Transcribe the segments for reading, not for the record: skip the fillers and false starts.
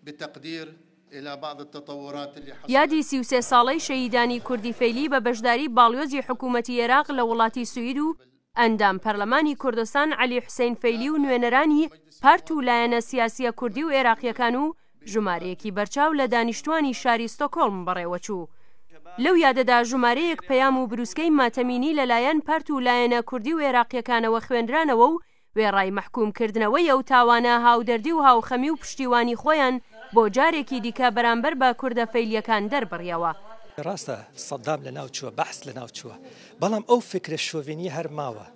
بتقدیر الی بعض التطورات اللي حصلت. یادی 33 ساڵەی شەهیدانی کوردی فەیلی بە بەشداری باڵیۆزی حکوومەتی ئێراق لە وڵاتی سوید و ئەندام پەرلەمانی کوردستان عەلی حوسەین فەیلی و نوێنەرانی پارت و لایەنە سیاسییە کوردی و ئێراقییەکان و ژمارەیەکی بەرچاو لە دانیشتووانی شاری ستۆکۆڵم بەڕێوەچوو. لەو یادەدا ژمارەیەک پەیام و بروسکەی ماتەمینی لەلایەن پارت و لایەنە کوردی و ئێراقییەکانەوە خوێنرانەوە و وێڕای مەحکووم کردنەوەی ئەو تاوانە هاودەردی و هاوخەمی و پشتیوانی خۆیان بۆ جارێکی دیکە بەرامبەر بە کوردە فەیلییەکان دەربڕیەوە. ڕاستە سەدام لەناو چووە، بەعس لەناو چووە، بەڵام ئەو فکرە شۆڤێنییە هەر ماوە.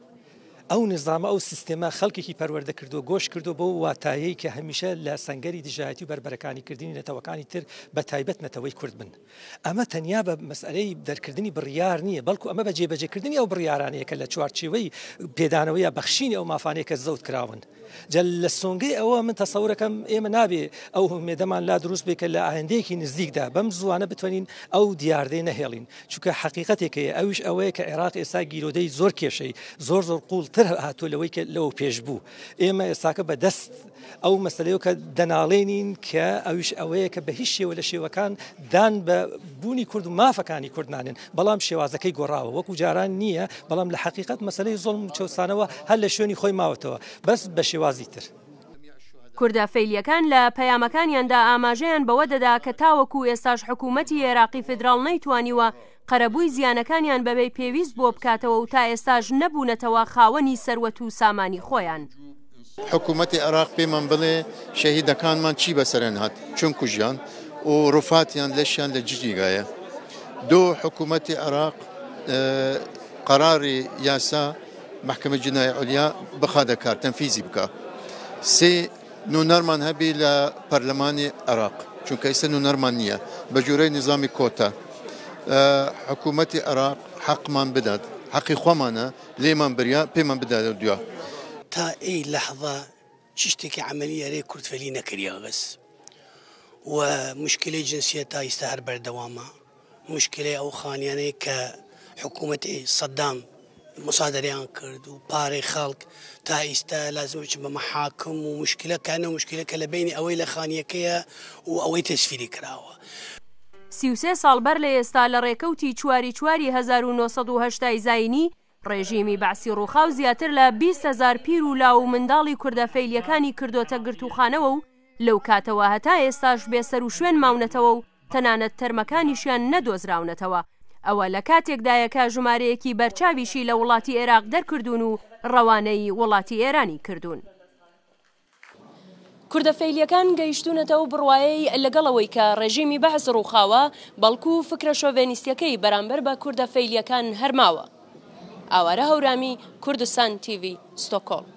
ئەو نیزامە، ئەو سیستێمە خەڵکێکی پەروەردە کردووە، گۆش کردووە بەو واتایەی کە هەمیشە لە سەنگەری دژایەتی و بەربەرەکانی کردنی نەتەوەکانی تر بە تایبەت نەتەوەی کورد بن. ئەمە تەنیا بە مەسئەلەی دەرکردنی بڕیار نییە، بەڵکو ئەمە بە جێبەجێکردنی ئەو بڕیارانەیە کە لە چوارچێوەی پێدانەوە یا بەخشینی ئەو مافانەیە کە زەوت کراون. جا لە سۆنگەی ئەوە من تەسەورەکەم ئێمە نابێ ئەو هومێدەمان لا دروست بێ کە لە ئایندەیەکی نزیکدا بەم زووانە بتوانین ئەو دیاردەی نەهێڵین، چونکە حەقیقەتێک هەیە ئەویش ئەوەیە کە عێراق ئێستا گیرۆدەی زۆر کێشەی زۆر زۆر قووڵتر هاتووە لەوەی کە لەوە پێش بوو. ئێمە ئێستاکە بە دەست ئەو مەسەلەیەوە کە دەناڵێنین کە ئەویش ئەوەیە کە بە هیچ شێوە لە شێوەکان دان بە بوونی کورد و مافەکانی کورد نانێن، بەڵام شێوازەکەی گۆڕاوە وەکو جاران نییە، بەڵام لە حەقیقەت مەسەلەی زوڵم و چەوسانەوە هەر لە شوێنی خۆی ماوەتەوە بەس بە شێوازی تر. کوردە فەیلییەکان لە پەیامەکانیاندا ئاماژەیان بەوە دەدا کە تاوەکو ئێستاش حکوومەتی ئێراقی فیدراڵ نەیتوانیوە قەرەبووی زیانەکانیان بەبێ پێویست بۆ بکاتەوە و تا ئێستاش نەبوونەتەوە خاوەنی سەروەت و سامانی خۆیان. حکومەتی عێراق پێمان بڵێ شەهیدەکانمان چی بەسەرێن هات، چۆن کوژیان و ڕوفاتیان لەشیان لە جیگایە. دوو حکومەتی عێراق قەراری یاسا مەحکەمە جنایی عولیا بخادە کار، تەنفیزی بکا. سێ نونەرمان هەبی لە پەرلەمانی عێراق، چونکە ئیستا نونەرمان نییە بە جورەی نیزامی کۆتا. حکومەتی عێراق حەقمان بدات، حەقی خۆمانە لێمان بریا پێمان بدات دوا. تا ئی لەحزە چشتێکی عەمەلی ئەرێ کورد فەیلی نەکریاگەس و موشکلەی جنسیە تا ئیستا هەر بەردەوامە. موشکلەی ئەو خانیانەی کە حکوومەتی سەدام مسادەرەیان کرد و پارەی خەڵک تا ئیستا لازمە بچن بە مەحاکم و موشکلە کانە موشکلە کە لە بەینی ئەوەی لە خانیەکەیە و ئەوەی تەسفیری کراوە. 33 ساڵ بەر لە ئێستا لە ڕێکەوتی چواری چواری 1980 ی زایینی، ڕێژیمی بەعسی ڕووخاو زیاتر لە 20 هەزار پیر و لاو و منداڵی کوردە فەیلییەکانی کردۆتە گرتووخانەوە و لەو کاتەوە هەتا ئێستاش بێ سەروشوێن ماونەتەوە و تەنانەت تەرمەکانیشیان نەدۆزراونەتەوە، ئەوە لە کاتێکدایە کە ژمارەیەکی بەرچاویشی لە وڵاتی ئێراق دەرکردوون و ڕەوانەی وڵاتی ئێرانی کردوون. کوردە فەیلییەکان گەیشتوونەتە ئەو بڕوایەی لەگەڵ ئەوەی کە ڕێژیمی بەعس ڕووخاوە، بەڵکوو فکرە شۆڤێنیستییەکەی بەرامبەر بە کوردە فەیلییەکان هەر ماوە. ئاوارە هەورامی، کوردستان تیڤی، ستۆکۆڵم.